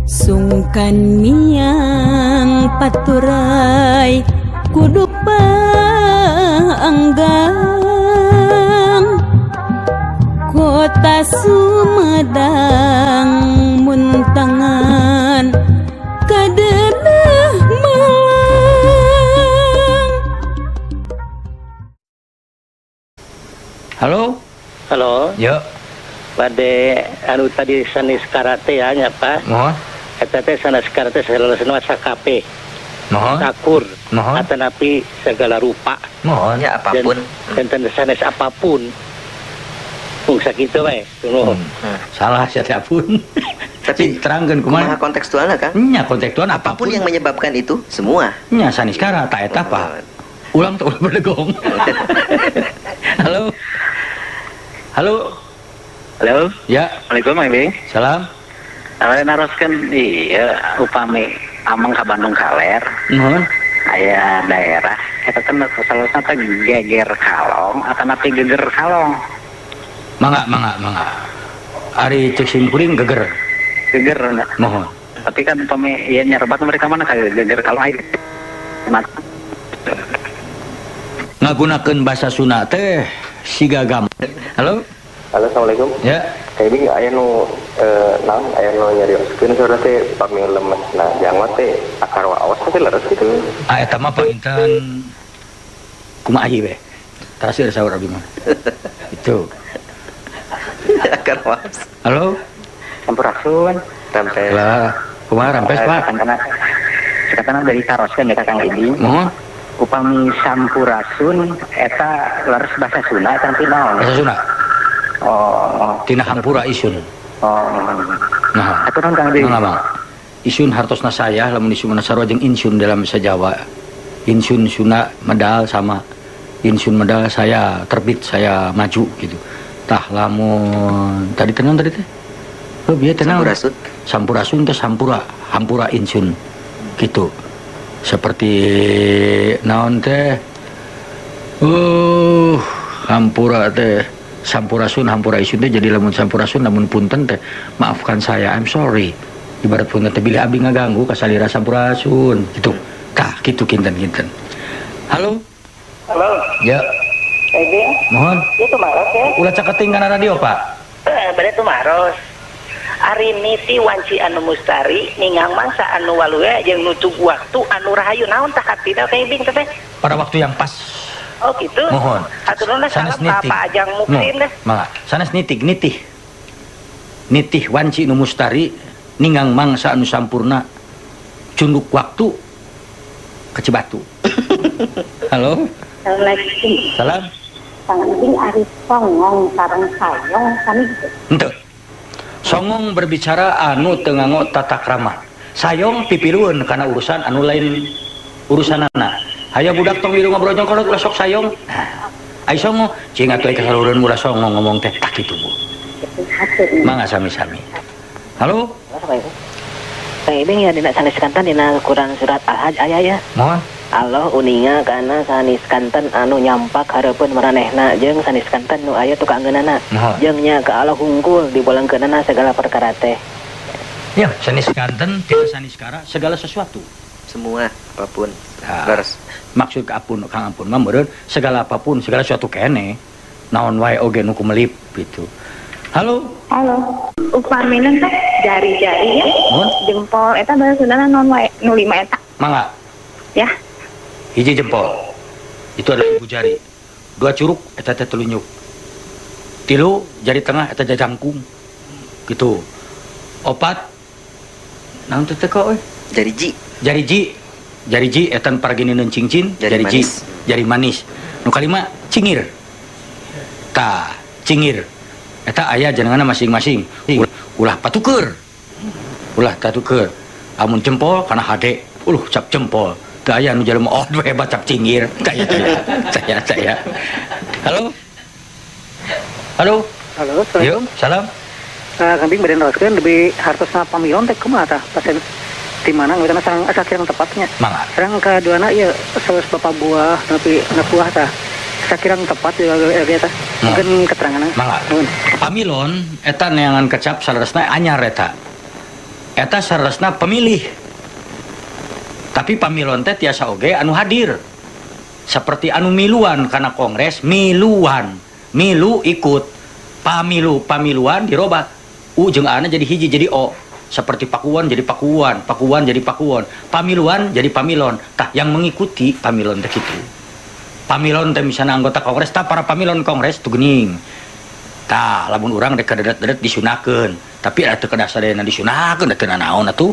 Sungkan miang paturai kudu paanggang kota Sumedang muntangan kadenah Malang. Halo? Halo. Yo. Bade anu tadi sanes karate ya nya Pak. Mohon. Eta teh sanes karate segala sakape. Mohon. Sakur. Mohon. Atanapi segala rupa. Mohon. Ya apapun. Dan sanes apapun. Mung sakitu we. Salah siapapun. Tapi terangkeun kumaha kontekstualna Kang? Nya kontekstual apapun yang menyebabkan itu semua. Nya sanes kara ta eta Pak. Ulang tuh ulah berdegong. Halo. Halo. Halo. Ya. Assalamualaikum Mang Bing. Salam. Halo naroskeun ieu upami ameng ka Bandung Kaler. Nuhun. Aya daerah eta teh salosna teh Geger Kalong atanapi Geger Kalong. Mangga mangga mangga. Ari cek simkuring geger. Geger enggak? Mohon. Tapi kan upami ieu nyerebat mereka mana ka Geger Kalong aya. Ngagunakeun bahasa Sunda teh siga gam. Halo. Halo, assalamualaikum. Ya. Kayaknya aya nu naon aya nu nyarioskeun saurna teh pami lemesna jangwa teh akar waos teh leres kitu. Ah eta mah panginten kumaha ieu we. Tarasir saur abdi mah. Itu. Akar waos. Halo. Sampurasun. Rampes. Lah, kumaha rampes, Pak? Sakatana dari taroskeun ya Kang Ibing. Mohon. Upami sampurasun eta leres bahasa Sunda tapi naon? Bahasa Sunda. Oh, tina hampura isun. Oh. Nah, atuh naon Kang Ibing? Nah, isun hartosna saya lamun isun sarua jeung insun dalam bahasa Jawa. Insun Sunda medal sama insun medal saya terbit, saya maju gitu. Tah lamun tadi tenang tadi teh. Oh, bieu tenang. Sampurasun. Sampurasun teh sampura, hampura insun gitu. Seperti naon teh? Hampura teh sampurasun hampura isun teh jadi lamun sampurasun lamun punten teh maafkan saya, I'm sorry. Ibarat punten teh bilih abdi ngaganggu kasalira sampurasun gitu. Tah kitu kinten-kinten. Halo. Halo. Ya. Ibing. Mohon. Ieu tumaros ya. Ulah caketing kana radio, Pak. Bade tumaros. Ari niti wanci anu mustari ningang mangsa anu waluya jeung nutup waktu anu rahayu naon tah katina Kang Ibing teh? Pada waktu yang pas. Oh gitu. Mohon. Atur nuhun salam Pak Ajang Muksin deh. Mangga. Sanes nitik nitih. Nitih wanci nu mustari ningang mangsa anu sampurna cunduk waktu ke Cibatu. Halo. Assalamualaikum. Salam. Kang Ibing ari songong sareng sayong sami gitu. Henteu. Songong berbicara anu teu nganggo tata krama. Sayong pipilueun kana urusan anu lain urusanana. Hayo budak tong milu ngobrol jeung kolot ulah sok sayong. Nah, ai songo cing atuh ai kasalureun ulah songo ngomong teh tah kitu Bu. Mangga sami-sami. Halo. Kang Ibing ya dina sanes kanten dina Quran surat Al-Hajj aya ya. Mohon. Allah uninga kana sanes kanten anu nyampak hareupeun maranehna jeung sanes kanten nu aya tukang angeunana. Jeung nya ka Allah hungkul dibolengkeunana segala perkara teh. Ya, sanes kanten tina sanes kara segala sesuatu. Semua apapun. Nah, leres. Maksud ka apun Kang Ampun mah meureun segala apapun, segala sesuatu kene. Naon wae oge nu kumelip gitu. Halo. Halo. Upamina teh jari-jari ya. Mohon. Jempol eta bahasa Sundana naon wae nu lima eta. Mangga. Ya. Hiji jempol. Itu adalah ibu jari. Dua curuk eta teh telunjuk. Tilu jari tengah eta jajangkung. Gitu. Opat naon teh kok euy? Jari ji. Jari ji. Jari ji eta paragineun cincin, jari ji, jari manis. Nu kalima cingir. Tah, cingir. Eta aya jenenganna masing-masing. Ulah patuker. Ulah tatuker. Amun jempol kana hade. Uluh cap jempol. Teu aya nu jelema oh hebat cap cingir. Saya. Halo. Halo. Halo. Yo, salam. Kang Bing bade neraskeun lebih hartosna pamilon teh kumaha tah? Pasien di mana ngeureunna sareng asa kirang tepatnya. Mangga. Sareng kaduana ieu saus bapak buah tapi anak buah tah. Sakirang tepat ya tah. Mungkin keterangan. Mangga. Pamilon eta neangan kecap saleresna anyar eta. Eta saleresna pemilih. Tapi pamilon teh tiasa oge anu hadir. Seperti anu miluan kana kongres, miluan. Milu ikut. Pamilu, pamiluan dirobah. U jeung A-na jadi hiji jadi O. Seperti pakuan jadi pakuan, pakuan jadi pakuan, pamiluan jadi pamilon. Tah yang mengikuti pamilon teh kitu. Pamilon teh misalnya anggota kongres, tah para pamilon kongres tuh geuning. Tah lamun urang rek kadedet-dedet disunakeun, tapi atuh kedah sadayana disunakeun da teu nanaon atuh.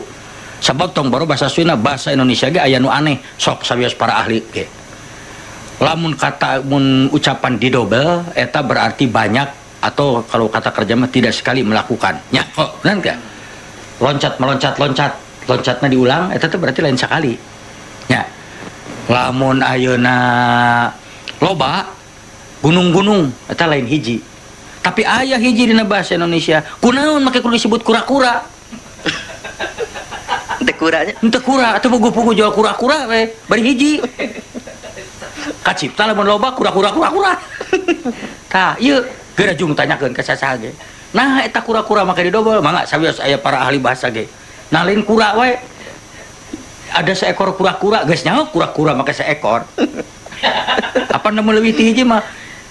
Sabab tong boro bahasa Sunda, bahasa Indonesia ge aya nu aneh, sok sawios para ahli ge. Lamun kata mun ucapan didobel eta berarti banyak atau kalau kata kerja mah tidak sekali melakukan. Nya kok bener teh? Loncat meloncat loncat loncatnya diulang eta teh berarti lain sekali nya. Lamun ayeuna loba gunung-gunung eta lain hiji, tapi aya hiji dina bahasa Indonesia kunaon make kudu disebut kura-kura. Teu kuranya teu kura atuh puguh-puguh jual kura-kura we bari hiji kacipta lamun loba kura-kura kura-kura. Tah ieu geura jung tanyakeun ka sasaha ge. Nah eta kura-kura make didobel mangga sawios aya para ahli bahasa ge. Nah lain kura we. Ada seekor kura-kura geus nyaho kura-kura make seekor. Apa nemu leuwih ti hiji mah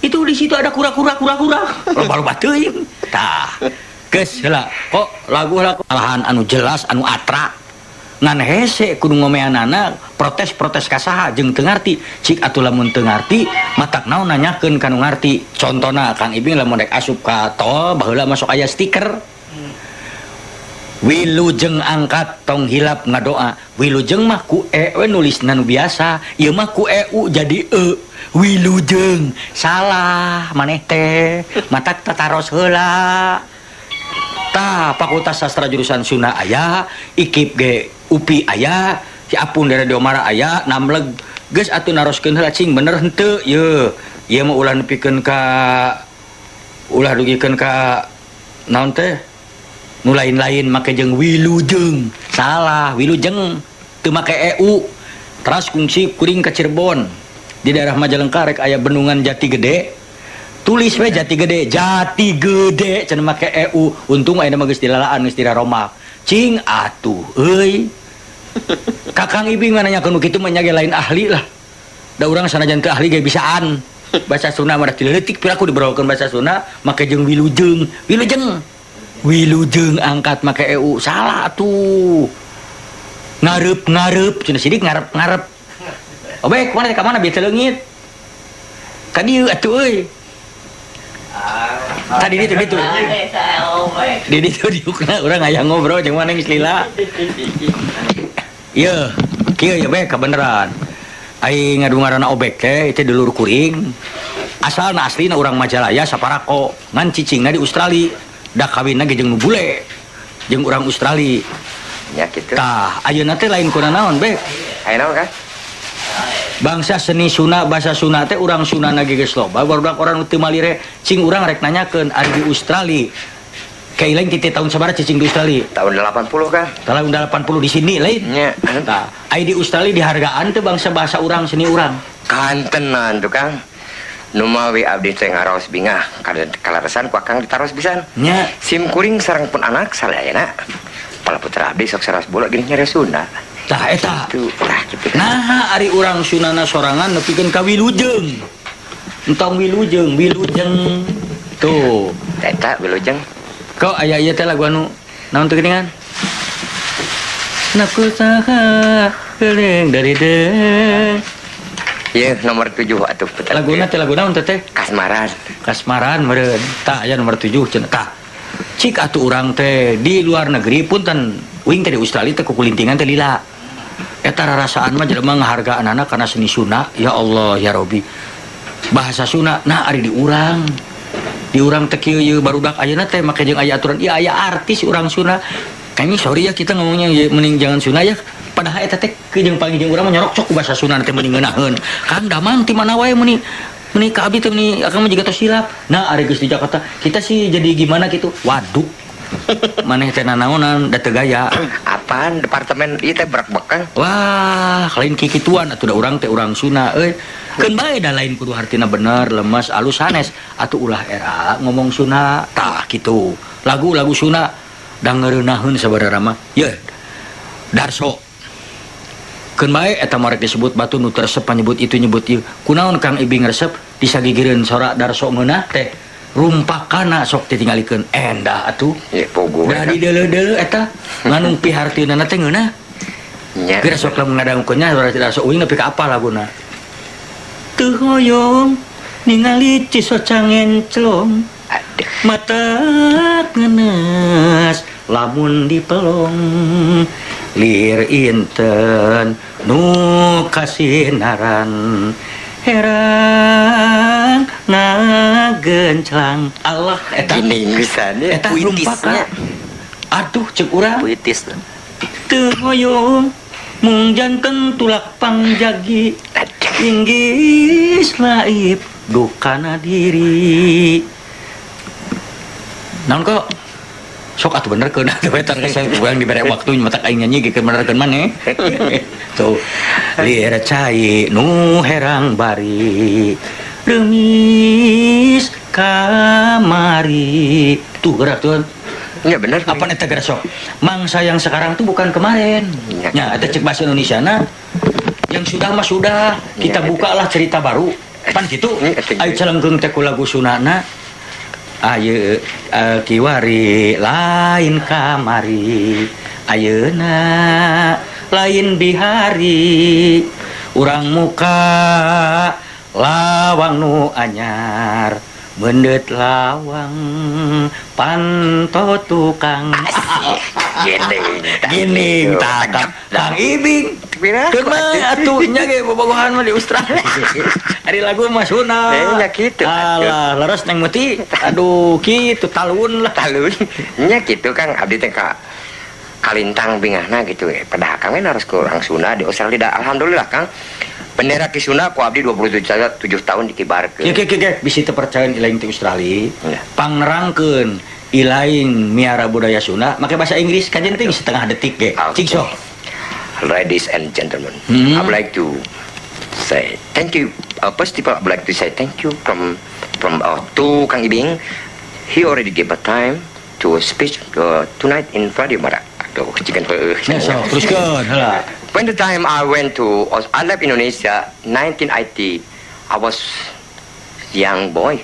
itu di situ ada kura-kura kura-kura. Loba-loba teuing. Tah geus heula kok lagu heula alahan anu jelas anu atra. Ngan hese kudu ngomeanana protes-protes ka saha jeung teu ngarti. Cik atuh lamun teu ngarti matak naon nanyakeun ka nu ngarti. Contona Kang Ibing lamun rek asup ka tol baheula masuk aya stiker. Wilujeng angkat tong hilap ngadoa. Wilujeng mah ku e we nulisna nu biasa, ieu mah ku e u jadi e. Wilujeng salah maneh teh matak tataros heula. Tah Fakultas Sastra jurusan Sunda aya, IKIP ge UPI aya, si Apun dari Diomara aya, namleg geus atuh naroskeun heula cing bener henteu ye. Ieu mah ulah nepikeun ka ulah dugikeun ka naon teh nu lain-lain make jeung wilujeng. Salah, wilujeng teu make EU. Teras kungsi kuring ka Cirebon. Di daerah Majalengka rek aya bendungan Jati Gede. Tulis we Jati Gede, Jati Gede cenah make EU. Untung ayeuna mah geus dilalaan geus diraromak. Cing atuh euy. Kakang Ibing mah nanyakeun nu kitu mah nya ge lain ahli lah. Da urang sanajan teu ahli ge bisaan. Bahasa Sunda mah da leutik piraku dibrolkeun bahasa Sunda make jeung wilujeng. Wilujeng. Wilujeng angkat make EU salah atuh. Ngareup-ngareup cenah sidik ngarep-ngarep. Obek mana ka mana bieu teu leungit. Ka dieu atuh euy. Tadi ditu ditu. Di ditu diukna urang aya ngobrol jeung maneh geus lila. Ieu, kieu ye bae kabeneran. Ai ngadungaranna Obek teh itu dulur kuring. Asalna aslina urang Majalaya saparako, ngan cicingna di Australia. Da kawinna ge jeung nu bule. Jeung urang Australia. Nya kitu. Tah, ayeuna teh lain kuna naon, Bek? Aya naon, Kang? Bangsa seni Sunda, bahasa Sunda teh urang Sundana ge geus loba, barudak orang teu malire, cing urang rek nanyakeun ari di Australia. Kayak lain titi tahun sabaraha cicing di Australia? Tahun 80 kan? Tahun 80 di sini lain. Nya. Tah, ai di Australia dihargaan teh bangsa bahasa urang seni urang. Kantenan tuh Kang. Numawi abdi teh ngaraos bingah, kalaresan ku akang ditaros pisan. Nya. Sim kuring sareng pun anak salayana. Pala putra abdi sok saras bola geuning nyare Sunda. Tah eta. Tah kitu. Nah, ari urang Sundana sorangan nepikeun ka wilujeng. Entong wilujeng, wilujeng. Tuh, eta wilujeng. Kau aya ieu teh lagu anu naon teh geuningan? Naku saha geuning dari de. Ieu nomor 7 atuh putra. Laguna teh lagu naon teh teh? Kasmaran. Kasmaran meureun. Tah aya nomor 7 cenah. Tah. Cik atuh urang teh di luar negeri punten uing teh di Australia teh kukulintingan teh lila. Eta rarasaan mah jelema ngahargaanana kana seni Sunda, ya Allah ya Robi. Bahasa Sunda, nah ari di urang. Di urang teh kieu ieu barudak ayeuna teh make jeung aya aturan, ieu aya artis urang Sunda. Kayaknya sorry ya kita ngomongnya ya, mending jangan Sunda ya. Padahal eta teh jeung panggih jeung urang mah nyorok sok ku bahasa Sunda teh mending ngeunaheun. Kang damang ti mana wae meuni meuni ka abdi teh meuni akang mah jiga tos hilap. Nah ari geus di Jakarta kita sih jadi gimana gitu. Waduh. Maneh teh nanaonan da teu gaya. Apa Pan departemen ieu teh berak-bek Kang. Wah, lain kikituan atuh da urang teh urang Sunda euy. Keun bae da lain kudu hartina bener, lemes, alus sanes atuh ulah era ngomong Sunda tah kitu. Lagu-lagu Sunda da ngeureunaheun sabarana mah. Ye. Darso. Keun bae eta mah rek disebut batu nu teu resep panyebut itu nyebut ieu. Kunaon Kang Ibing resep disagigireun sora Darso ngeunah teh. Rumpakana sok ditinggalikeun endah atuh. Ye pogo. Da di deuleu-deuleu eta nganung pihartieunana teh ngeunah. Nya. Geus sok lamun ngadangukeun nya Darso uing nepi ka apa laguna. Teu hoyong ningali cisocang enclong. Aduh. Mata ngenes lamun dipelong lir inten nu kasinaran herang ngagenclang. Allah eta gini pisan eta rumpaka. Aduh ceuk urang puitis teu hoyong mung janten tulak pangjagi inggis laib dukana diri. Naon kok sok atuh bener keun atuh eta geus urang dibere waktu matak aing nyanyi ge benerkeun maneh. Tuh lir cai nu herang bari remis kamari. Tuh gerak tuh. Ya bener. Apa eta gerak sok? Mangsa yang sekarang tuh bukan kemarin. Ya eta cek bahasa Indonesia na yang sudah mah sudah, kita bukalah cerita baru. Pan kitu. Ayo celengkeung teh ku lagu Sunana. Ayeuna kiwari lain kamari, ayeuna lain bihari, urang muka lawang nu anyar, mendet lawang panto tukang. Gini tak Kang Ibing. Keun mah atuh nya ge bobogohan mah di Australia. Ari lagu mah Sunda. Nya kitu. Alah, leres neng meuti. Aduh, kitu talun lah. Talun. Nya kitu Kang, abdi teh ka kalintang bingahna gitu. Padahal Kang harus ke orang Sunda di Australia. Alhamdulillah Kang. Bendera Ki Sunda ku abdi 27 tahun dikibarkeun. Kieu kieu kieu bisi teu percaya ilaing ti Australia. Pangnerangkeun ilaing miara budaya Sunda make bahasa Inggris kajen ting setengah detik ge. Cing sok. Ladies and gentlemen, I would like to say thank you. First of all, I would like to say thank you from to Kang Ibing. He already gave a time to speech tonight in Radio Mara. When the time I went to, I left Indonesia 1980, I was young boy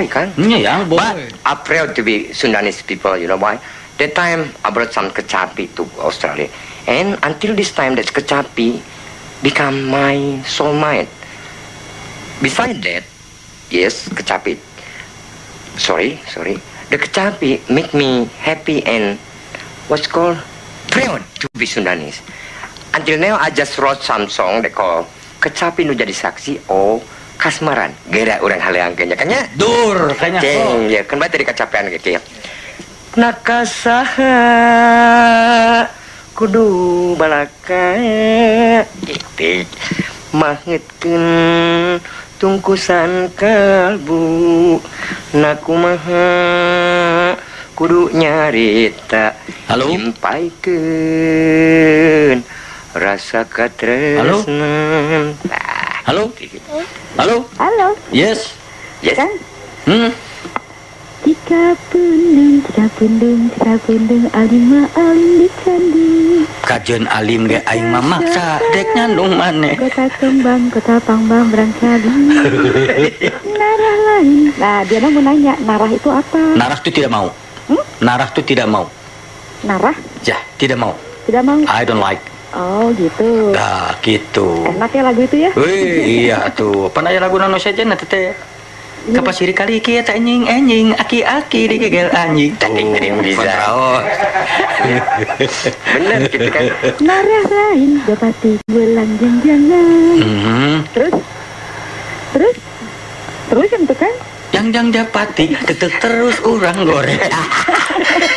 kan? Yeah, young boy. But I proud to be Sundanese people. You know why? That time I brought some kecapi to Australia. And until this time, that kecapi become my soulmate. Beside that, yes, kecapi. Sorry. The kecapi make me happy and what's called proud to be Sundanese. Until now, I just wrote some song they call Kecapi nu jadi saksi oh kasmaran. Gera orang haleang kayaknya kan ya? Dur, kayaknya. Ceng, ya kan bae tadi kecapean gitu ya. Nakasaha kudu balaka titik mangetkeun tungkusan kalbu nakumaha kudu nyarita nyampaikeun rasa katresnan. Halo? Halo? Halo? Yes. Yes. Jika pundung, jika pundung, alim mah alim di candi. Kajeun alim ge aing mah maksa dek nyandung maneh. Kota kembang, kota pangbang berangkali. Narah lain. Nah, dia mau nanya, narah itu apa? Narah itu tidak mau. Narah itu tidak mau. Narah? Ya, tidak mau. Tidak mau. I don't like. Oh, gitu. Nah, gitu. Enak ya lagu itu ya? Wih, iya tuh. Pan aya lagu nano sejen teh. Kapasiri kali kieu teh anjing anjing aki-aki digegel anjing. Tadi bisa. Bener gitu kan. Narah lain dapati belang jangan. Terus terus yang tuh kan? Jang japati ketek terus urang goreng.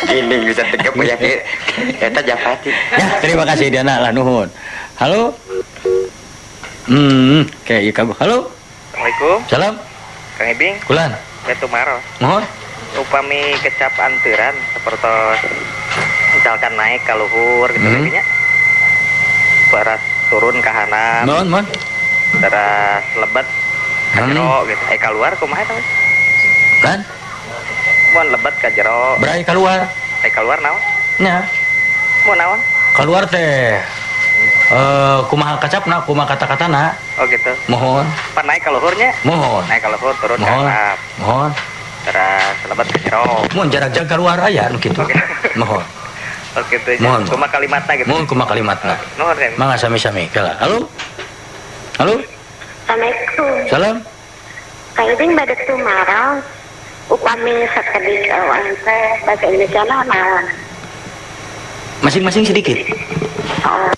Gini bisa tegap ya eta japati. Ya, terima kasih Diana lah nuhun. Halo. Kayak ieu kamu. Halo. Assalamualaikum. Salam. Kang Ibing. Kulan. Ketu maros. Mohon. Upami kecap anturan sepertos Misalkan naik ka luhur gitu nya. Beras turun ka handap. Mohon. Terus lebet ka jero gitu. Keluar kumaha eta? Kan? Mun lebet ka jero. Berai keluar. Keluar naon? Nya. Mun naon? Keluar teh kumaha kacapna, kumaha kata-katana. Oh gitu. Mohon. Pan naik ka luhurnya? Mohon. Naik ka luhur turun ka handap. Mohon. Terus lebet ka jero. Mun jarak jauh keluar aya nu kitu. Mohon. Oh gitu. Mohon. Kumaha kalimatna gitu. Mohon kumaha kalimatna. Nuhun kan. Mangga sami-sami. Kala. Halo. Halo. Assalamualaikum. Salam. Kang Ibing bade tumaros. Upami sakedik awang teh bahasa Indonesia naon? Masing-masing sedikit. Oh,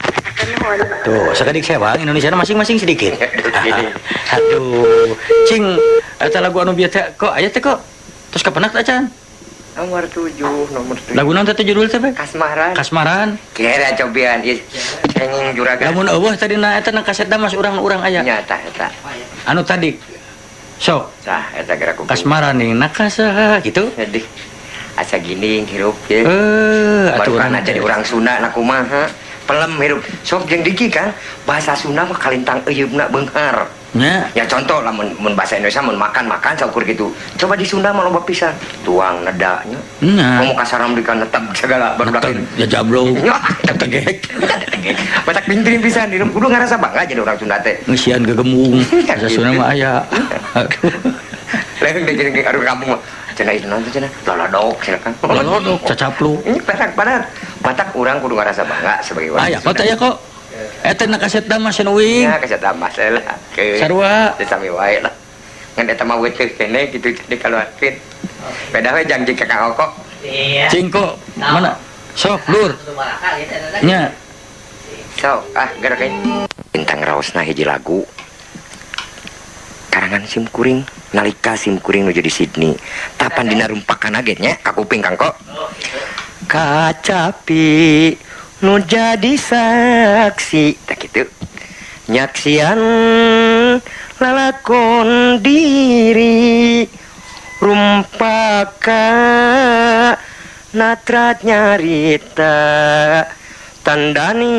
tuh, sakedik sewang Indonesia masing-masing sedikit. Aduh, cing eta lagu anu bieu teh kok aya teh kok. Terus kapenak teh acan? Nomor 7, nomor 7. Lagu naon teh judul teh, Pak? Kasmaran. Kasmaran. Kira cobian ieu cengeng juragan. Lamun eueuh tadi na eta na kaset mas urang-urang aya. Nya tah eta. Anu tadi sok. Tah eta geura ku. Kasmaran ning nakasaha gitu. Aduh. Asa gini hirup ye. Atuh urang jadi urang Sunda na kumaha. Pelem hirup. Sok jeung diki kan bahasa Sunda mah kalintang euyeup-na beunghar. Nya. Ya contoh lah mun bahasa Indonesia mun makan-makan saukur gitu. Coba di Sunda mah loba pisan. Tuang nedanya. Nya. Ngomong kasaram di kan netep segala barudak. Ya jablong. Tegek. Tegek. Matak pintrin pisan hirup kudu ngarasa bangga jadi urang Sunda teh. Ngeusian gegemung. Bahasa Sunda mah aya. Leung deui aduh kampung mah. Cenah itu nanti cenah lolodok cenah kan. Lolodok cacaplu. Ini perak padat. Matak urang kudu ngarasa bangga sebagai urang. Aya kok aya kok. Eta na kaset damas anu wing. Ya kaset damas lah. Sarua. Sami wae lah. Ngan eta mah weuteuk keneh kitu dikaluarkeun. Beda we janji ka Kang Oko. Iya. Cingko mana? Sok lur. Nya. Sok ah gerak bintang raosna hiji lagu. Karangan sim kuring nalika sim kuring nuju di Sydney. Tapan dina rumpakan age nya ka kuping Kang Ko. Kacapi nu jadi saksi tak gitu nyaksian lalakon diri rumpaka natrat nyarita tandani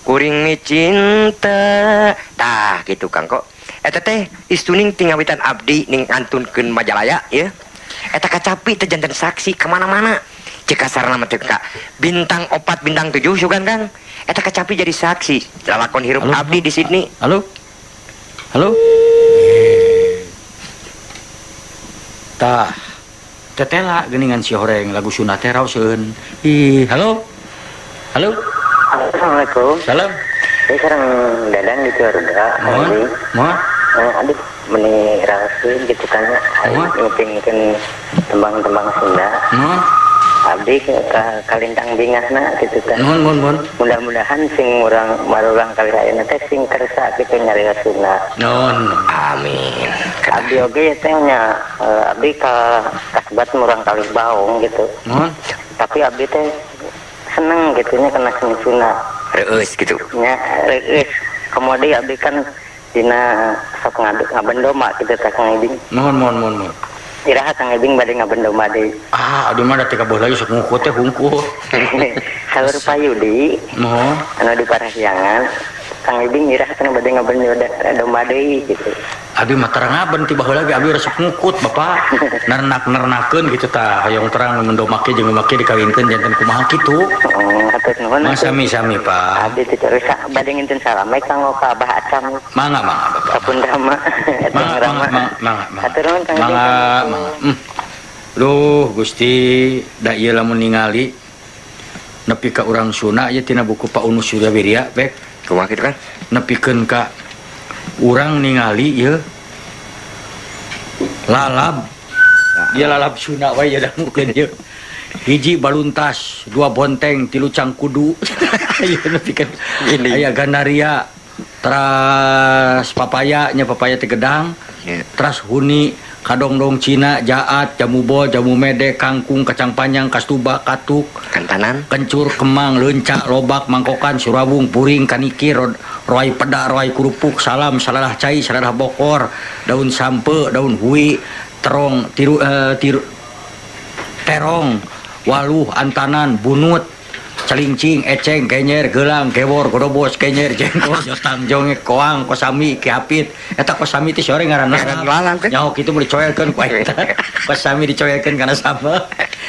kuring mi cinta tah gitu Kang Ko. Eta teh istuning tingawitan abdi ning antunkeun Majalaya ya. Eta kacapi teh janten saksi kemana-mana. Cek kasarna mah teh ka bintang 4 bintang 7 sugan Kang. Eta kacapi jadi saksi lalakon hirup abdi di Sydney. Halo. Halo. Tah. Tetela geuningan si horeng lagu Sunda teh raoseun. Ih, halo. Halo. Assalamualaikum. Salam. Saya sekarang Dadang di Ciwarga. Mohon. Mohon. Aduh, meni raoseun gitu kan. Ngupingkeun tembang-tembang Sunda. Mohon. Abdi ke kalintang bingahna gitu kan. Mohon, mohon, mohon. Mudah-mudahan sing urang marulang kali ayeuna teh sing kersa kitu nyarios Sunda. Mohon. Amin. Abdi oge teh nya abdi ka kasebat murang kali baung gitu. Mohon. Tapi abdi teh seneng gitu nya kena seni Sunda. Reueus gitu. Nya reueus. Kemudian abdi kan dina sok ngaduk ngaben domba gitu teh Kang Ibing. Mohon, mohon, mohon, mohon. Iraha Kang Ibing bade ngaben domba deui. Ah, aduh mah da teh kaboh lagi sok ngukut teh hungkul. Saur Pak Yudi. Mohon. Anu di Parahyangan. Kang Ibing iraha cenah bade ngaben domba deui gitu. Abi mah terang ngaben ti baheula ge abi resep ngukut Bapak. Nernak-nernakeun gitu tah hoyong terang mun domake jeung make dikawinkeun janten kumaha kitu. Oh, hatur nuhun. Sami-sami Pak. Abdi teh terus bade nginten salam we kanggo ka Abah Acam. Mangga mangga Bapak. Kapun Rama eta Rama. Mangga mangga. Hatur nuhun Kang Ibing. Mangga mangga. Duh Gusti da ieu lamun ningali nepi ka urang Sunda ieu tina buku Pak Unus Suryawirya bek. Kumaha kitu kan? Nepikeun ka urang ningali ieu lalab. Ieu lalab Sunda wae ya dangukeun ieu. Hiji baluntas, 2 bonteng, 3 cangkudu. Ieu nepikeun aya gandaria, teras papaya nya papaya teh gedang, teras huni, kadongdong Cina, jaat, jamu bol, jamu mede, kangkung, kacang panjang, kastuba, katuk, kantanan, kencur, kemang, leunca, lobak, mangkokan, surawung, puring, kaniki, roai peda, roai kerupuk, salam, saladah cai, saladah bokor, daun sampe, daun hui, terong, tiru, tiru, terong, Waluh, antanan, bunut, calincing, eceng, kenyer, gelang, gewor, godobos, kenyer, jengkol, jotang, jongek, koang, kosami, kiapit. Eta kosami teh sore ngaranna lalang teh. Nyaho kitu mun dicoelkeun ku eta. Kosami dicoelkeun kana sambel.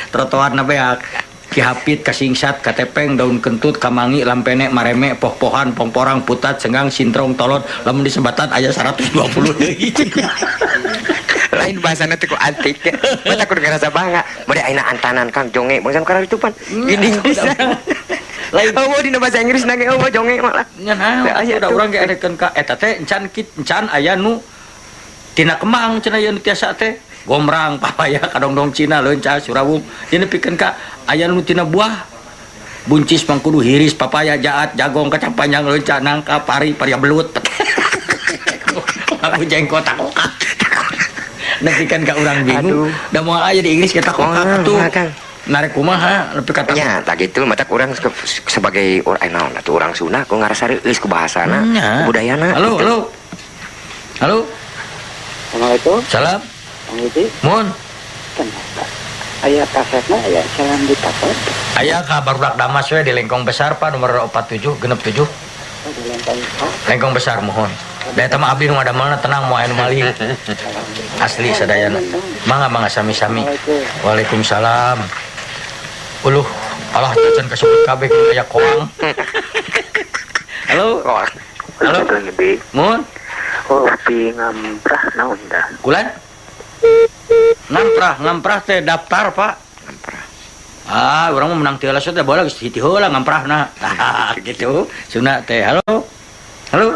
Trotoarna beak. Kihapit, kasingsat, katepeng, daun kentut, kamangi, lampene, mareme, poh-pohan, pongporang, putat, senggang, sintrong, tolot, lamun disebatan aya 120 deui. Lain bahasana teh ku antik ya. Mata kudu ngarasa bangga. Bade ayeuna antanan Kang jonge bangsa kana itu pan. Ginding pisan. Lain eueuh dina bahasa Inggris na ge eueuh jonge malah. Nya naon da urang ge erekeun ka eta teh encan kit encan aya nu tina kemang cenah aya nu tiasa teh. Gomrang, papaya, kadongdong Cina, leunca, surawung. Ieu nepikeun ka aya nu tina buah. Buncis, mangkudu, hiris, papaya, jaat, jagong, kacang panjang, leunca, nangka, pari, paria belut. Aku jengkot takokak. Nepikeun ka urang bingung. Da moal aya di Inggris kita kokak tuh. Narek kumaha nepi ka nya tah kitu mata urang sebagai urang naon atuh urang Sunda ku ngarasa reueus ku bahasana, ku budayana. Halo, halo. Halo. Assalamualaikum. Salam. Mun aya kasetna aya jalan di Tapon. Aya ka barudak Damas we di Lengkong Besar Pak nomor 47 genep 7. Oh, di Lengkong Besar. Lengkong Besar mohon. Da eta mah abdi nu ngadamelna tenang moal anu malih. Asli sadayana. Mangga mangga sami-sami. Waalaikumsalam. Uluh, alah cacan kasebut kabeh aya koang. Halo. Halo. Mun. Oh, di ngamprah naon dah? Kulan? Ngamprah, ngamprah teh daftar, Pak. Ngamprah. Ah, urang mah menang ti heula teh bola geus hiji heula ngamprahna. Tah, gitu. Sunda teh. Halo. Halo.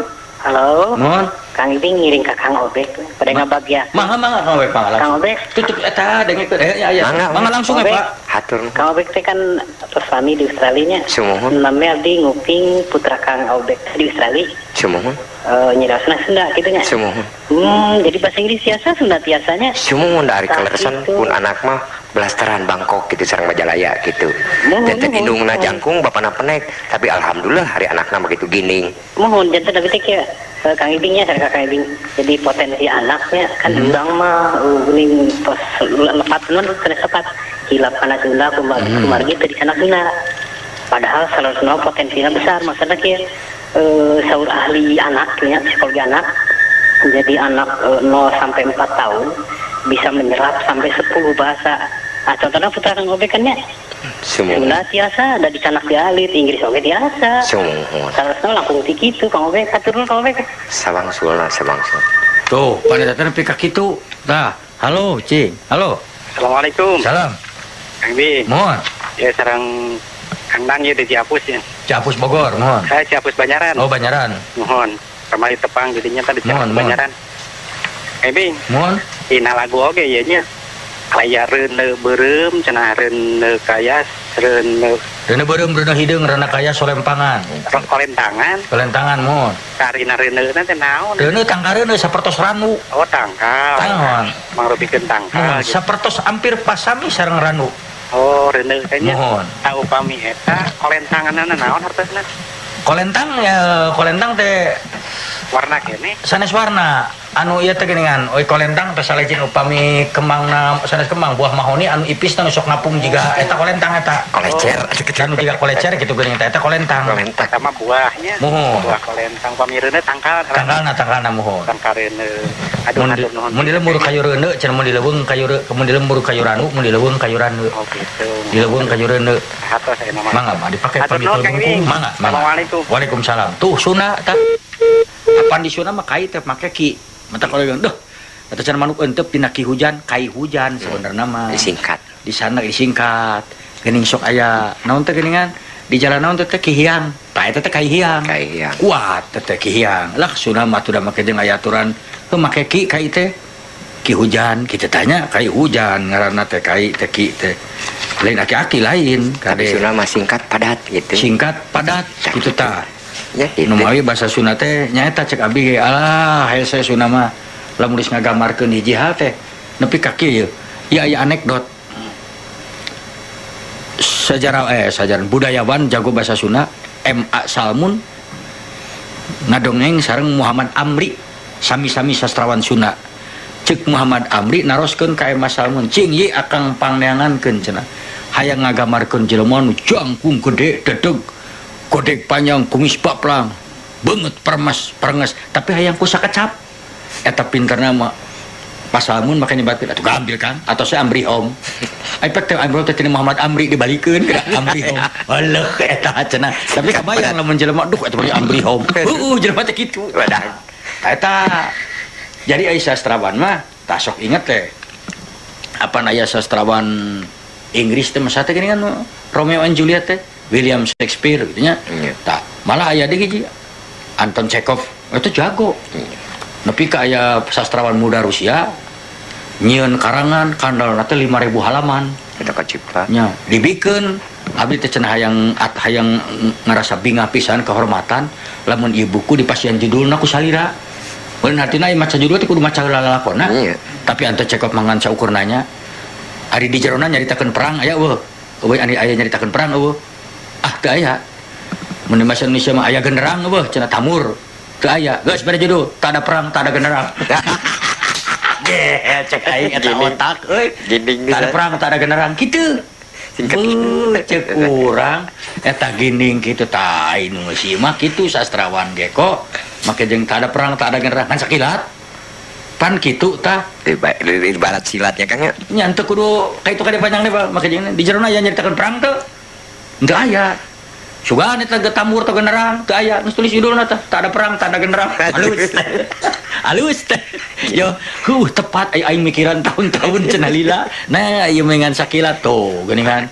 Halo. Mohon. Kang Ibing ngiring ka Kang Obek pada ngabagia. Mangga mangga Kang Obek mangga langsung. Kang Obek tutup eta dengekeun ya aya. Mangga langsung ya, Pak. Hatur. Kang Obek teh kan pesami di Australia nya. Sumuhun. Nami abdi nguping putra Kang Obek di Australia. Sumuhun. Nyiraosna Sunda kitu nya. Sumuhun. Jadi bahasa Inggris biasa Sunda tiasanya. Sumuhun dari kaleresan pun anak mah blasteran Bangkok gitu sareng Majalaya gitu. Janten indungna jangkung bapana penek, tapi alhamdulillah hari anakna begitu gining. Muhun janten abdi teh kieu. Kang Ibingnya sareng Kang Ibing. Jadi potensi anaknya kan urang mah geuning tos lepat nun teu sepat. Hilap kana Sunda kumargi teu dicanak Sunda. Padahal salosna potensinya besar maksudna kieu. Saur ahli anak nya psikologi anak. Jadi anak 0 sampai 4 tahun bisa menyerap sampai 10 bahasa. Ah, contohnya putra Kang Obek kan nya. Sunda tiasa, da dicanak di alit, Inggris oge tiasa. Sumuhun. Salasna langkung ti kitu Kang Obek, hatur nuhun Kang Obek. Sabangsulna, sabangsul. Tuh, paneta teh nepi ka kitu. Tah, halo, Cing. Halo. Assalamualaikum. Salam. Kang Bi. Mohon. Ya sareng Kang Dang ieu di Ciapus ya. Ciapus Bogor, mohon. Saya Ciapus Banjaran. Oh, Banjaran. Mohon. Kamari tepang jadinya tadi Ciapus Banjaran. Kang Bi. Mohon. Dina lagu oge ieu nya. Aya reuneu beureum cenah reuneu kaya reuneu reuneu beureum reuneu hideung reuneu kaya solempangan. Kolentangan. Kolentangan mohon. Karina reuneuna teh naon? Reuneu tangkareuneu sapertos ranu. Oh, tangkal. Tangkal. Mangrupikeun tangkal. Gitu. Sapertos hampir pasami sareng ranu. Oh, reuneu teh nya. Mohon. Tah upami eta kolentanganna naon hartosna? Kolentang ya, kolentang teh warna kene sanes warna anu ieu teh geuningan oi kolentang teh salejin upami kemangna sanes kemang buah mahoni anu ipis teh nu sok ngapung jiga eta kolentang eta kolecer anu jiga kolecer kitu geuning eta kolentang kolentang sama buahnya muhun buah kolentang upami reuneu tangkal tangkalna tangkalna muhun tangkal reuneu aduh hatur nuhun mun di lembur kayu reuneu cenah mun di leuweung kayu mun di lembur kayu ranu mun di leuweung kayu ranu oh gitu di leuweung kayu reuneu hatur saya mah mangga mah dipake pamit mangga mangga Waalaikumsalam tuh Sunda tah apan di Sunda mah kai teh make ki mata kalau yang duh eta cenah manuk entep dina ki hujan kai hujan sebenarnya mah disingkat di sana disingkat geuning sok aya naon teh geuningan di jalan naon teh ki hiang tah eta teh kai hiang kai hiang kuat teh ki hiang lah Sunda mah tuh da make jeung aya aturan heuh make ki kai teh ki hujan kita tanya kai hujan ngaranna teh kai teh ki teh lain aki-aki lain kade Sunda mah singkat padat gitu singkat padat gitu tah ya gitu. Nu mawi bahasa Sunda teh nyaeta cek abdi ge alah hese Sunda mah lamun geus ngagambarkeun hiji hal teh nepi ka kieu ieu aya anekdot sejarah sejarah budayawan jago bahasa Sunda M.A. Salmun ngadongeng sareng Muhammad Amri sami-sami sastrawan Sunda cek Muhammad Amri naroskeun ka M.A. Salmun cing ye akang pangneangankeun cenah Hayang ngagambarkeun jelema nu jangkung gede dedeg godeg panjang kumis baplang beungeut permes perenges tapi hayang ku sakecap eta pinterna mah pasalmun make nyebatkeun atuh gambil Kang atau saya Amri Hom ai teh Amri teh Muhammad Amri dibalikeun ke Amri Hom aleuh eta cenah tapi kabayang lamun jelema duh eta mah Amri Hom heueuh jelema teh kitu eta jadi ai sastrawan mah tah sok inget teh apan aya sastrawan Inggris teh masa teh geuningan Romeo and Juliet teh William Shakespeare gitu nya. Tah malah aya deui hiji Anton Chekhov itu jago. Nepi ka aya sastrawan muda Rusia nyieun karangan kandalna teh 5000 halaman. Eta kacipta. Nya dibikeun abdi teh cenah hayang hayang ngarasa bingah pisan kehormatan lamun ieu buku dipasian judulna ku salira. Mun hartina ieu maca judul teh kudu maca heula lalakonna. Tapi Anton Chekhov mangan saukur nanya ari di jerona nyaritakeun perang aya eueuh. Eueuh aya nyaritakeun perang eueuh. Ah teu aya. Mun di bahasa Indonesia mah aya genderang eueuh cenah tamur. Teu aya. Geus bere judul, tak ada perang, tak ada genderang. Ge cek aing eta otak euy. Tak ada perang, tak ada genderang kitu. Cek urang eta ginding kitu tah nu si mah kitu sastrawan ge kok. Make jeung tak ada perang, tak ada genderang kan sakilat. Pan kitu tah ibarat silatnya Kang nya. Nya teu kudu ka itu ka panjang deh make jeung di jerona aya nyaritakeun perang teu. Teu aya. Sugan eta ge tamur teu generang, teu aya. Geus tulis judulna tah, tak ada perang, tak ada generang. Halus. Halus teh. Yo, tepat ai aing mikiran tahun-tahun cenah lila. Nah, ieu mengan sakilat tuh geuningan.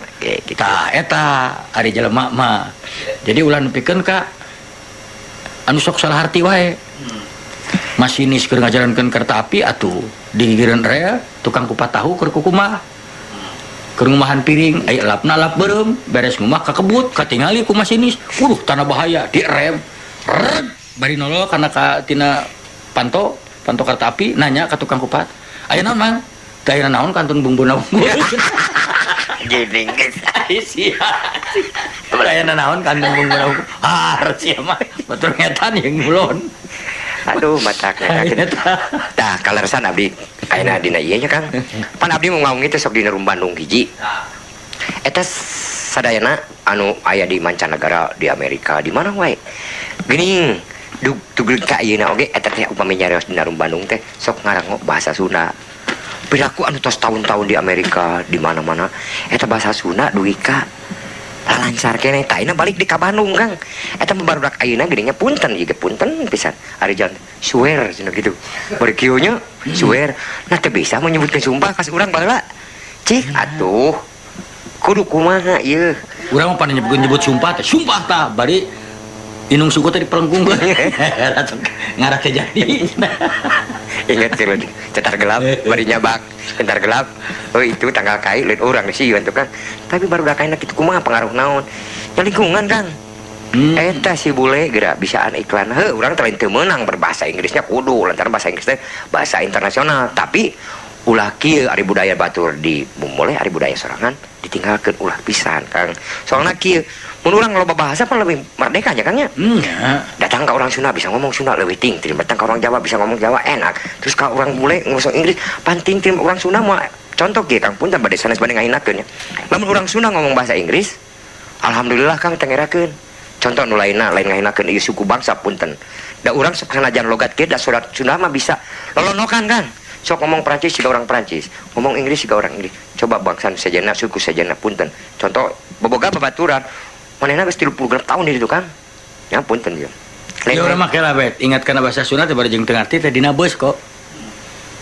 Tah eta ari jelema mah. Jadi ulah nepikeun ka anu sok salah harti wae. Masinis keur ngajalankeun kereta api atuh digigireun rel tukang kupat tahu keur kukumaha keur ngumahan piring aya lapna lap beureum beres ngumah kakebut katingali ku masinis waduh tanah bahaya direm bari nolol kana ka tina panto kereta api nanya ka tukang kupat aya naon mang teu aya naon kantun bumbuna geuning sia aya naon kantun bumbuna ah sia mah batur ngetan jeung ngulon. Aduh matakna tah kaleresan abdi ayeuna dina ieu nya Kang. Pan abdi mau ngaung teh sok dina Rum Bandung hiji. Eta sadayana anu aya di mancanegara di Amerika di mana wae. Geuning dugleg ka ayeuna oge eta teh upami nyarios dina Rum Bandung teh sok ngarango bahasa Sunda. Piraku anu tos tahun-tahun di Amerika di mana-mana eta bahasa Sunda dugi ka lancar keneh tah ayeuna balik di ka Bandung Kang. Eta mah barudak ayeuna geuning nya punten ieu ge punten pisan. Ari jalan swear cenah kitu. Bari kieu nya swear. Nah teu bisa menyebutkeun sumpah ka urang baheula. Cik atuh. Kudu kumaha ieu? Urang mah pan nyebut sumpah teh. Sumpah tah bari inung suku teh dipelengkung. Ngarah teh jadi. Ingat sih cetar gelap bari nyabak cetar gelap. Oh itu tanggal kai lain orang sih tuh kan. Tapi baru dah kaina kitu kumaha pengaruh naon? Ya lingkungan Kang. Eta si bule geura bisaan iklan. Heuh urang teh lain teu meunang berbahasa Inggrisnya kudu lantaran bahasa Inggris teh bahasa internasional. Tapi ulah kieu ari budaya batur di mulai ari budaya sorangan ditinggalkeun ulah pisan Kang. Soalna kieu mun urang loba bahasa pan lebih merdeka nya Kang nya. Datang ka orang Sunda bisa ngomong Sunda leuwih ting, datang ka orang Jawa bisa ngomong Jawa enak. Terus ka orang bule ngomong Inggris panting ting orang Sunda moal. Contoh kieu Kang punten bade sanes bade ngahinakeun nya. Lamun urang Sunda ngomong bahasa Inggris, alhamdulillah Kang teu ngerakeun. Contoh nu lainna lain ngahinakeun ieu suku bangsa punten. Da urang sok sanajan logat kieu da surat Sunda mah bisa lolonokan Kang. Sok ngomong Prancis juga orang Prancis, ngomong Inggris juga orang Inggris. Coba bangsa sejena suku sejena punten. Contoh boboga babaturan manehna geus 30 tahun di ditu Kang. Ya punten ieu. Ya urang mah kela bet, ingat kana bahasa Sunda teh bari jeung teu ngarti teh dina beus kok.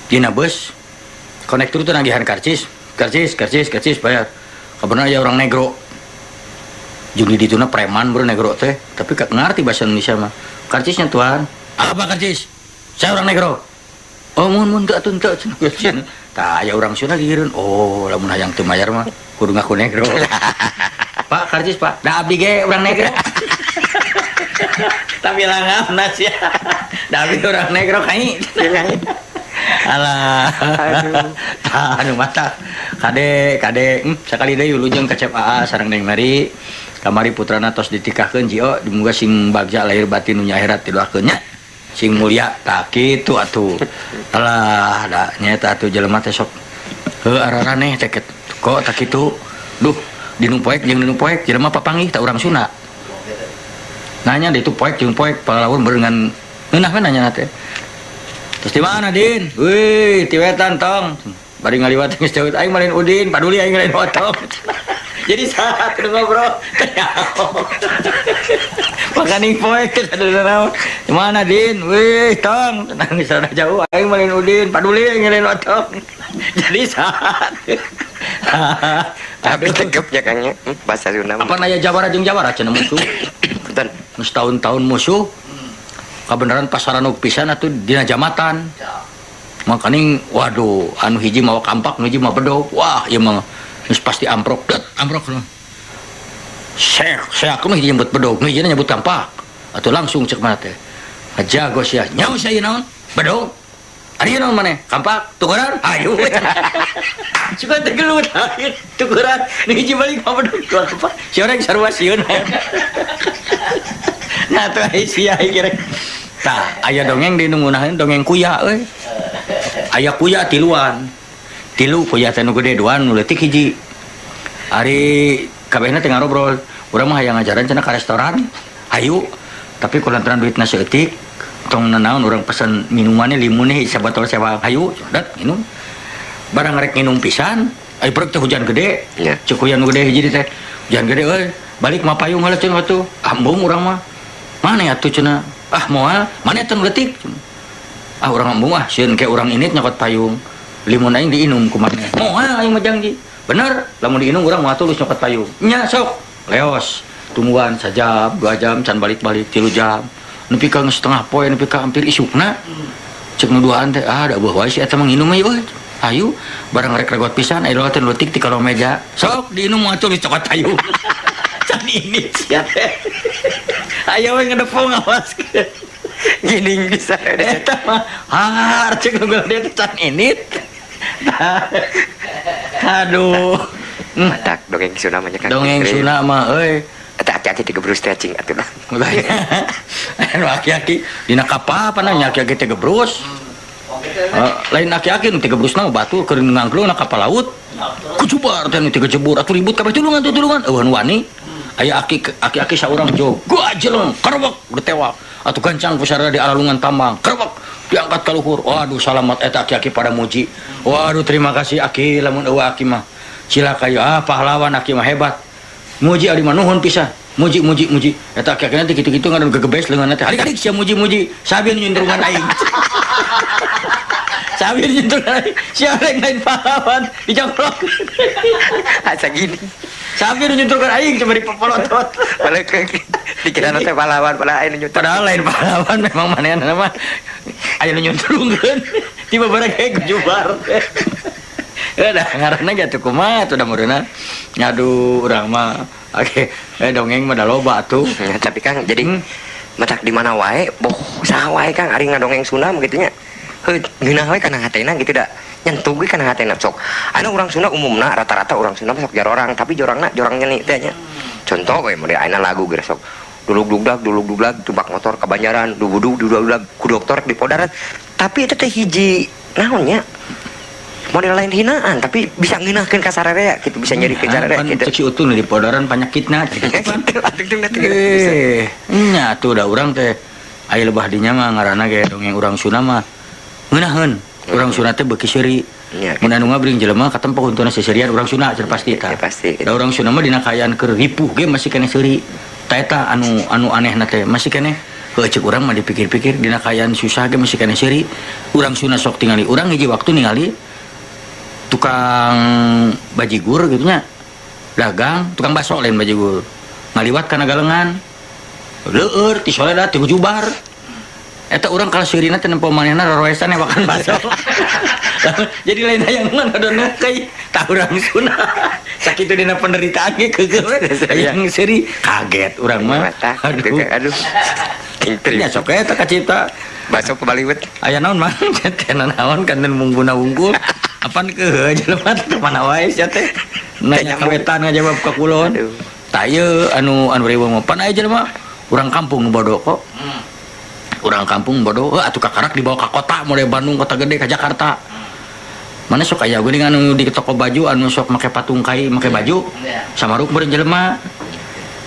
Dina beus konektur teh nagihan karcis, karcis, karcis, karcis bayar. Kabenerna aya orang negro. Jeung di dituna preman bro negro teh, tapi ngarti bahasa Indonesia mah. Karcisnya tuan. Apa karcis? Saya orang negro. Oh mun teu atuh teu cenah. Tah aya urang Sunda gigireun. Oh lamun hayang teu mayar mah kudu ngaku negro. Pak karcis Pak, da abdi ge urang negro. Tapi langap sia. Da abdi urang negro kai. Alah. Aduh. Tah anu mata. Kade kade sakali deui wilujeng ka Cep AA sareng Neng Mari. Kamari putrana tos ditikahkeun jio dimuga sing bagja lahir batin dunya akhirat didoakeun nya. Sing mulia tah kitu atuh. Alah da nyaeta atuh jelema teh sok heuh araraneh teh kok tah kitu. Duh, dinu poek jeung dinu poek jelema papanggih tak urang Sunda. Nanya di itu poek jeung poek palawur berengan ngeunah we nanya teh. Terus di mana Din? Wih, ti wetan tong. Bari ngaliwat geus jauh aing mah lain Udin, paduli aing lain Otong. Jadi saat ngobrol teh makaning poek teh ada naon. Di mana Din? Wih, tong. Nang geus rada jauh aing mah lain Udin, paduli aing lain Otong. Jadi saat tapi tegepnya Kang nya bahasa Sunda. Apa naya Jawara jeung Jawara cenah musuh? Punten. Geus tahun-tahun musuh. Kabeneran pasaran pisan atuh dina jamatan. Makaning waduh anu hiji mawa kampak, nu hiji mawa bedog. Wah, ieu mah geus pasti amprok. Det, amprok. Seak, seak nu hiji nyebut bedog, nu hiji nyebut kampak. Atuh langsung cek mana teh. Jago sia. Nyaho sia ieu naon? Bedog. Ari naon maneh? Kampak, tukeran? Ayo. Suka teh gelut. Tukeran, nu hiji balik mawa bedog, kampak. Si orang sarua sieun. Nah tuh sia kira. Tah, aya dongeng di nu ngunaheun dongeng kuya euy. Aya kuya tiluan. Tilu kuya teh nu gede duaan nu leutik hiji. Ari kabehna teh ngarobrol. Urang mah hayang ngajaran cenah ka restoran. Hayu, tapi kulantaran duitna saeutik, tong nanaon urang pesen minumannya limunnya sabotol sewa. Hayu, dat minum. Barang rek nginum pisan, ari perek teh hujan gede. Cek kuya nu gede hiji teh. Hujan gede euy, balik mah payung heula cenah atuh. Ambung urang mah. Mana ya tuh cenah? Ah moal, mana teu leutik? Ah urang embung ah, sieun ke urang init nyokot payung. Limun aing diinum ku maneh. Moal aing mah janji. Bener, lamun diinum urang moal tulus nyokot payung. Nya sok, leos. Tungguan sajam, 2 jam can balik-balik 3 jam. Nepi ka setengah poe, nepi ka hampir isukna. Cek nu duaan teh, ah da eueuh wae si eta mah nginum ieu euy. Ayu, barang rek regot pisan aya teh leutik ti kolong meja. Sok diinum moal tulus cokot payung. Can ini sia teh. Ayo we ngedepung awas. Gining bisa eta mah. Har cek nu gede teh can init. Aduh. Matak dongeng Sunda mah nya Kang. Dongeng Sunda mah euy. Eta aki-aki digebrus teh cing atuh. Anu aki-aki dina kapal apa nanya aki-aki teh gebrus. Lain aki-aki nu tigebrusna batu keur ngangklung na kapal laut. Kucubar teh nu tigejebur atuh ribut kabeh tulungan tuh tulungan. Eueuh nu wani. Aya aki-aki saurang jog, gajeleng, kerebek, ditewak. Atuh gancang pusara di alalungan tambang, kerebek, diangkat ka luhur. Waduh salamat eta aki-aki pada muji. Waduh terima kasih aki, lamun eueuh aki mah. Cilaka ieu, ah pahlawan aki mah hebat. Muji ari mah nuhun pisan. Muji muji muji. Eta aki-aki nanti kitu-kitu ngadon gegebes leungeunna teh. Adik-adik sia muji-muji, sabieun nyundrungan aing. Sabieun nyundrungan aing. Sia rek lain pahlawan dijongkrok. Asa gini. Sambil nyunturkan aing coba dipepolotot. Balik dikira teh pahlawan padahal aing nyuntur. Padahal lain pahlawan memang manehna mah aya nu nyunturkeun. Tiba barang kayak gejubar. Udah ngaranna ge atuh kumaha atuh da meureunna. Aduh urang mah oke dongeng mah da loba atuh. Ya, tapi Kang jadi matak di mana wae boh saha wae Kang ari ngadongeng Sunda mah kitu nya. Heuh ngeunah we kana hatena gitu da. Nyentuh ge kana hatena sok. Anu urang Sunda umumna rata-rata urang Sunda sok jarorang tapi jorangna jorang nyeni teh nya. Contoh we model ayeuna lagu geus sok dulug-dugdag dulug-dugdag tumbak motor ka Banjaran dubudug dudug ku dokter di Podaran. Tapi eta teh hiji naon nya? Model lain hinaan tapi bisa ngeunahkeun ka sararea gitu bisa nyerikeun sararea gitu. Cek si Utun di Podaran panyakitna gitu kan. Nya atuh da urang teh aya lebah dinya mah ngaranna ge dongeng urang Sunda mah ngeunaheun. Urang Sunda teh beuki seuri. Mun anu ngabring jelema katempo huntuna seserian urang Sunda cer pasti tah. Pasti. Da urang Sunda mah dina kaayaan keur ripuh ge masih keneh seuri. Ta eta anu anehna teh masih keneh heuh ceuk urang mah dipikir-pikir dina kaayaan susah ge masih keneh seuri. Urang Sunda sok tingali urang hiji waktu ningali tukang bajigur gitu nya. Dagang tukang bakso lain bajigur. Ngaliwat kana galengan. Leueur ti soledat ti jubar. Eta urang kalah seurina teh nempo manehna roroesan newakan bakso. Jadi lain hayang mah ngadon kai tah urang Sunda. Sakitu dina penderitaan ge keukeuh hayang seuri kaget urang mah. Aduh. Aduh. Nya sok eta kacipta bakso kebaliwet. Aya naon mah teh naon kanten mungguna wungkul. Apan keuheuh jelema teh mana wae sia teh. Nanya kawetan ngajawab ka kulon. Tah ieu anu riweuh mah pan aya jelema urang kampung nu bodoh kok. Urang kampung bodoh, atuh kakarak dibawa ke kota, mulai Bandung, kota gede, ke Jakarta. Mana sok aya geuning anu di toko baju anu sok make patung kai make baju. Samaruk beureun jelema.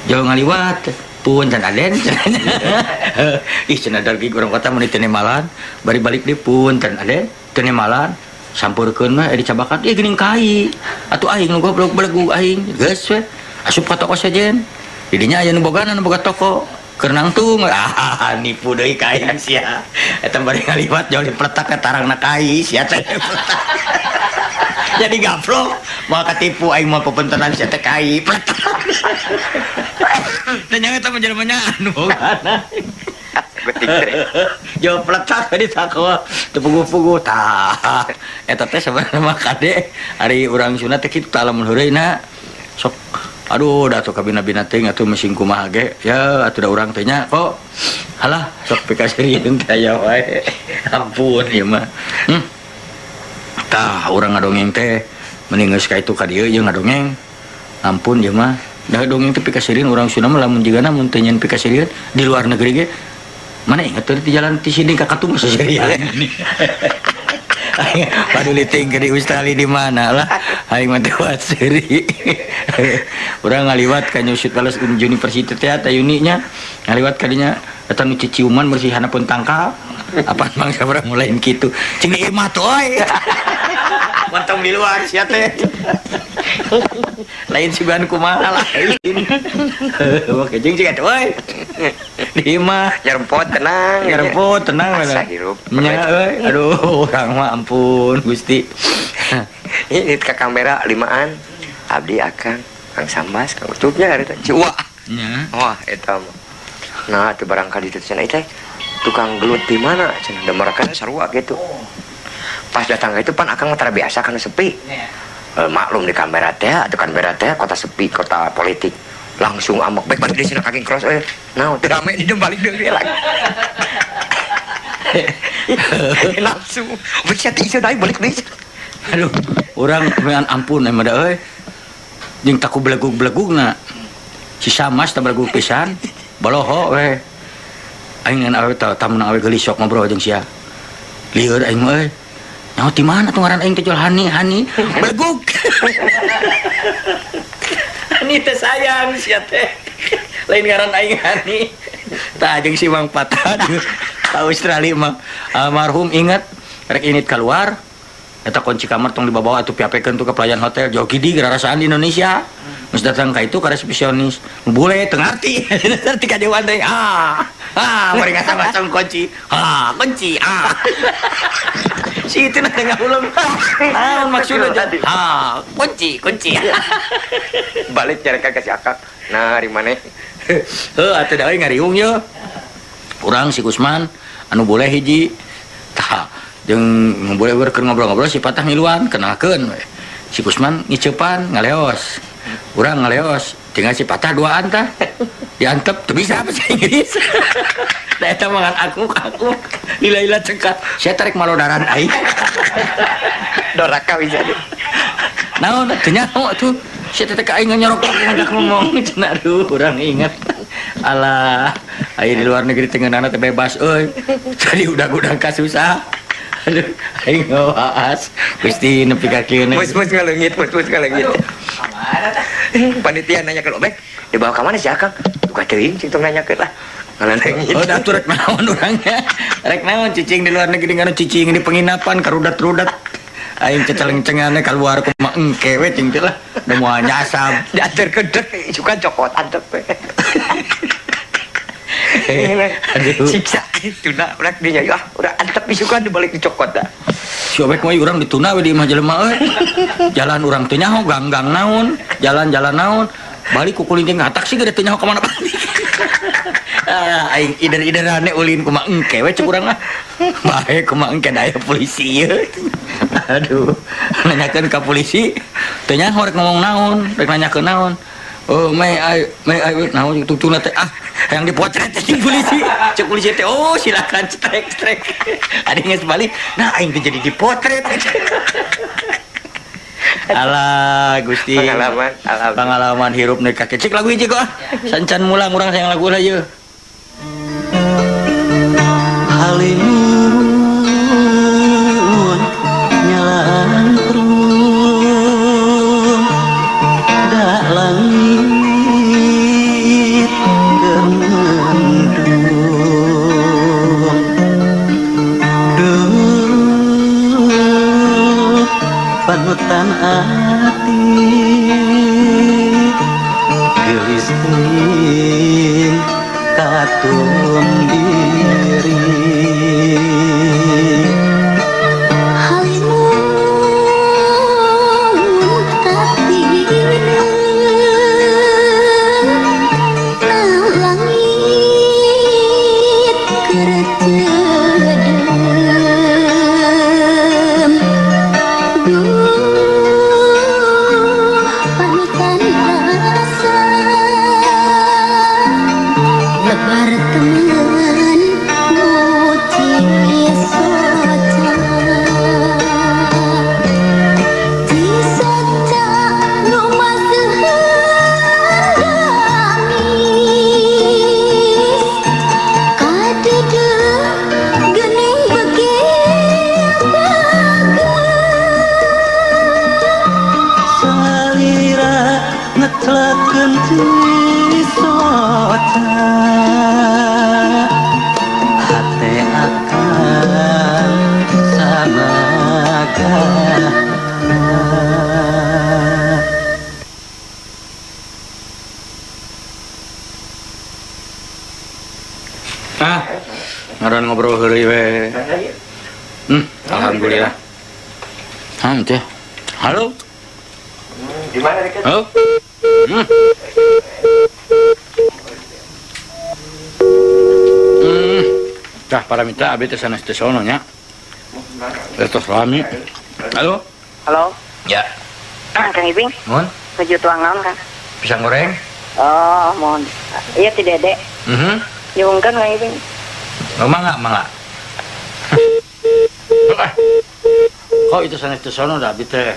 Jauh ngaliwat punten aden. Ih cenah dargi urang kota mun teu nemalan, bari balik deui punten aden teu nemalan. Sampurkeun mah dicabakan ieu geuning kai. Atuh aing nu goblok belegug aing. Geus we. Asup ka toko sejen. Di dinya aya nu bogana nu boga toko. Keur nangtung ah nipu deui ka aing sia. Eta bari ngaliwat jauh dipletak ka tarangna kai sia teh. Jadi gaplok moal katipu aing moal pepentenan sia teh kai pletak. Teh nya eta mah jelema nya anu bogana. Jauh peletak di toko teu puguh-puguh tah eta teh sebenarnya mah kade ari urang Sunda teh kitu tah lamun heureuyna sok aduh da atuh kabina-bina teuing atuh mesing kumaha ge ya atuh da urang teh nya kok halah sok pikaseurieun teh aya wae ampun ieu mah tah urang ngadongeng teh mending geus ka itu ka dieu jeung ngadongeng ampun ieu mah da dongeng teh pikaseurieun urang Sunda mah lamun jigana mun teu nyeun pikaseurieun di luar negeri ge mana ingat tuh di jalan di sini kakak tuh masih serian. Paduli tinggal di Australia di mana lah? Aing mah teu seri. Urang ngaliwat ka New South Wales University teh eta uninya ngaliwat ka dinya eta nu ciciuman bersih hanapun tangkal. Apaan mangsa urang mulai kitu. Cing di imah tuh euy. Montong di luar sia teh. Lain sugan kumaha lain. Oke jeung cing atuh euy. Di imah nyerempot tenang, nyerempot tenang asa hirup. Nya euy, aduh urang mah ampun Gusti. Ini ke kamera limaan abdi akang Kang Sambas Kang Utupnya hari teh. Wah. Nya. Wah eta mah. Nah, teu barangkali ditu cenah teh tukang gelut di mana cenah da mereka sarua gitu. Pas datang itu pan akang mah tara biasa kana sepi. Maklum di kamera teh atau kamera teh kota sepi, kota politik. Langsung amok baik balik di sini kaki cross euy. Nah, teu rame di balik deui lagi. Langsung bisa teh ieu balik deui. Aduh, urang mean ampun emang da euy. Jeung taku belegug-belegugna. Si Samas teh belegug pisan, baloho we. Aing ngan awe tah tamun awe geulis sok ngobrol jeung sia. Lieur aing mah euy. Nyaho ti mana tuh ngaran aing teh jual hani hani belegug. Hani teh sayang sia teh. Lain ngaran aing hani. Tah jeung si Mang Patah ka Australia mah almarhum ingat rek init keluar eta kunci kamar tong dibawa atuh piapekeun tuh ke pelayan hotel jauh gidi gararasaan di Indonesia. Geus datang ka itu ka resepsionis. Bule teu ngarti. Ngarti ka dewan teh. Ah, ah bari ngasang kunci. Ah, kunci. Ah. Si itu nah ngahuleng. Ah, maksudna ah, kunci, kunci. Balik nyarekan ka si akak. Nah, ari maneh. Heuh, atuh da euy ngariung ye. Urang si Kusman anu boleh hiji. Tah, jeung boleh keur ngobrol-ngobrol si Patah ngiluan kenalkeun we. Si Kusman ngiceupan ngaleos. Urang ngaleos, tinggal si Patah duaan tah. Diantep teu bisa bahasa Inggris. Da eta mah aku lila-lila cengkat. Sia tarik malodaran aing. Doraka bisa. Naon teu nyaho atuh. Sia teh ka aing nyorok ngajak ngomong cenah aduh urang ingat. Alah, aya di luar negeri teh ngeunana teh bebas euy. Jadi udag-udag kasusah. Aduh, aing ngawaas. Gusti nepi ka kieu. Mus-mus ngaleungit, mus-mus ngaleungit. Panitia nanya ke Obek, dibawa ka mana si Akang? Duka teuing cing tong nanyakeun lah. Ngaleungit. Oh, da atuh rek naon urangnya. Rek naon cicing di luar negeri nganu cicing di penginapan karudat-rudat. Aing ceceleng-cengannya keluar kumaha engke we cing teh lah. Da moal nyasab. Diatur kedek suka cokot antep we. Aduh. Siksa tuna urak dinya ah udah antep isukan dibalik dicokot dah. Si Obek mah urang dituna we di imah jelema euy. Jalan urang teu nyaho gang-gang naon, jalan-jalan naon, balik ku kulinting ka taksi gede teu nyaho ka mana balik. Ah aing ider-iderane ulin kumaha engke we cek urang ah. Bae kumaha engke da aya polisi ieu. Aduh, nanyakeun ka polisi teu nyaho rek ngomong naon, rek nanyakeun naon. Oh, may I naon tungtungna teh ah yang dipotret cek polisi. Cek polisi teh oh silakan strek-strek. Ada geus balik. Nah aing teh jadi dipotret. Alah Gusti. Pengalaman, pengalaman hirup nih kakek. Cek lagu hiji kok ah. Sancan mulang urang sayang lagu lah ieu. Halimun nyalaan Langit keur mendung duh panutan ati geulis teuing katum diri. Ah, ngaran ngobrol heureuy we. Alhamdulillah. Teh. Halo. Di mana dekat? Halo. Tah para mitra abi teh sanes teh sono nya. Tos rame. Halo. Halo. Ya. Kang Ibing. Mohon. Nuju tuang naon, Kang? Pisang goreng. Oh, mohon. Iya ti Dede. Nyuwungkeun Kang Ibing. Oh, mangga, mangga. Kok itu sanes teh sono da abi teh.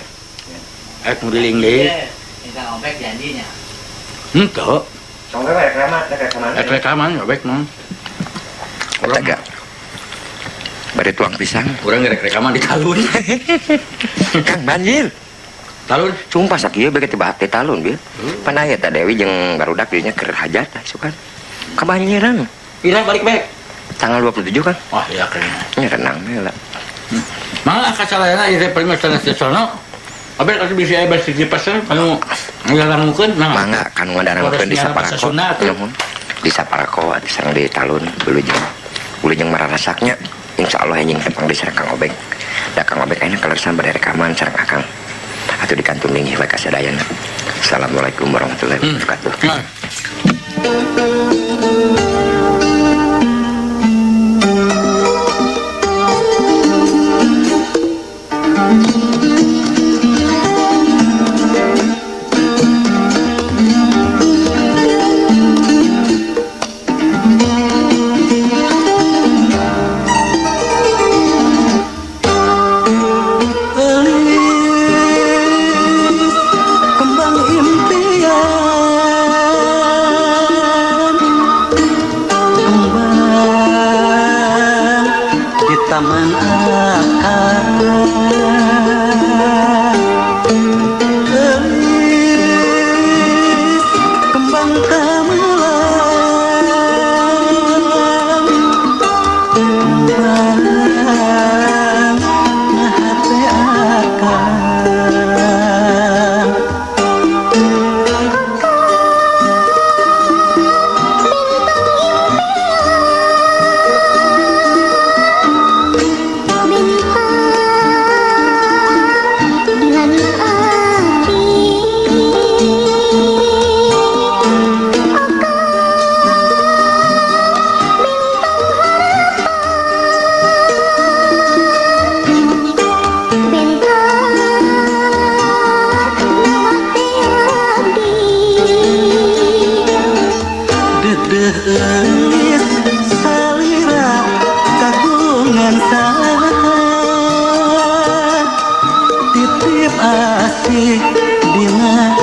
Nguriling deui. Kang Obek janjinya. Henteu. Kang Obek rekaman, rekaman. Rekaman Obek mah. Eta bari tuang pisang. Urang rek rekaman di talun. Kang banjir. Talun? Sumpah sakieu bege teh bahat teh talun bieu. Pan aya teh Dewi jeung barudak dieu nya keur hajat sukan. Kabanjiran. Ira balik bae. Tanggal 27 kan? Wah, iya kayaknya. Nya renang we lah. Mangga kasalayana ieu teh prima sanes teh sono. Abek atuh bisa aya basi di pasar kanu ngalangukeun mangga. Mangga kanu ngadangukeun di Saparako. Di Saparako atuh sareng di talun wilujeng. Wilujeng mararasaknya insyaallah anjing tepang di sareng Kang Obeng. Da Kang Obeng ayeuna kalersan bade rekaman sareng Akang. Atuh di kantun linggih we ka sadayana. Assalamualaikum warahmatullahi wabarakatuh. Nitip asih dina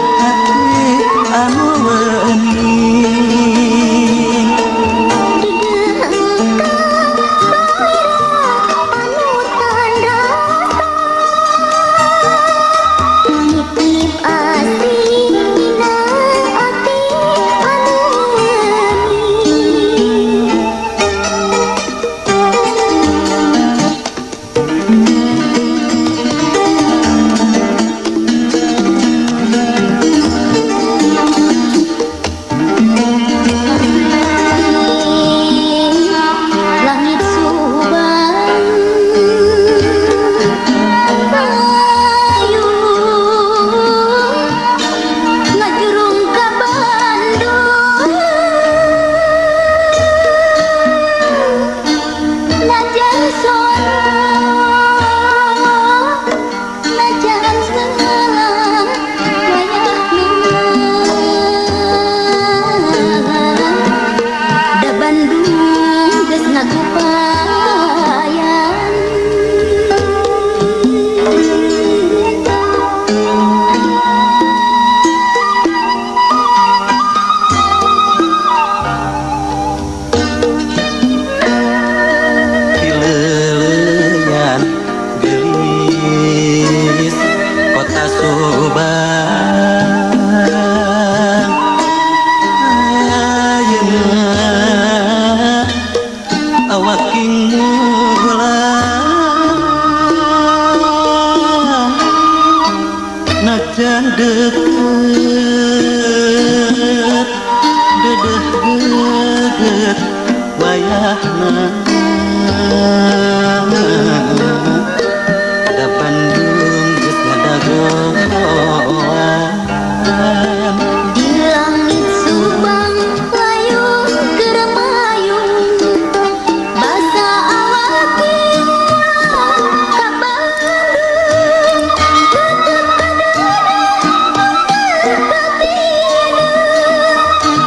wayahna da Bandung geus ngadagoan. Di langit Subang layung keur mayung basa awakeun ka Bandung tetep kadeudeuh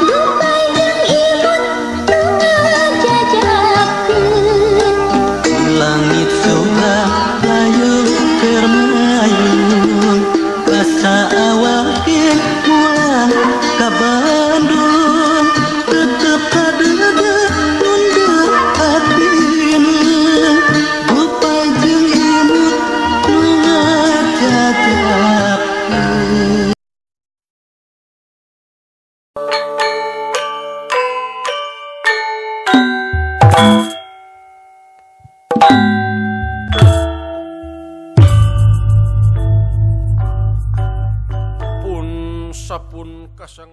Dupai jeung imut nu ngajajakeun. Di langit Subang layung keur mayung basa awakeun mulang ka Bandung tetep kadeudeuh nunduk hatina Dupai jeung imut nu ngajajakeun. Pun sapun kasang.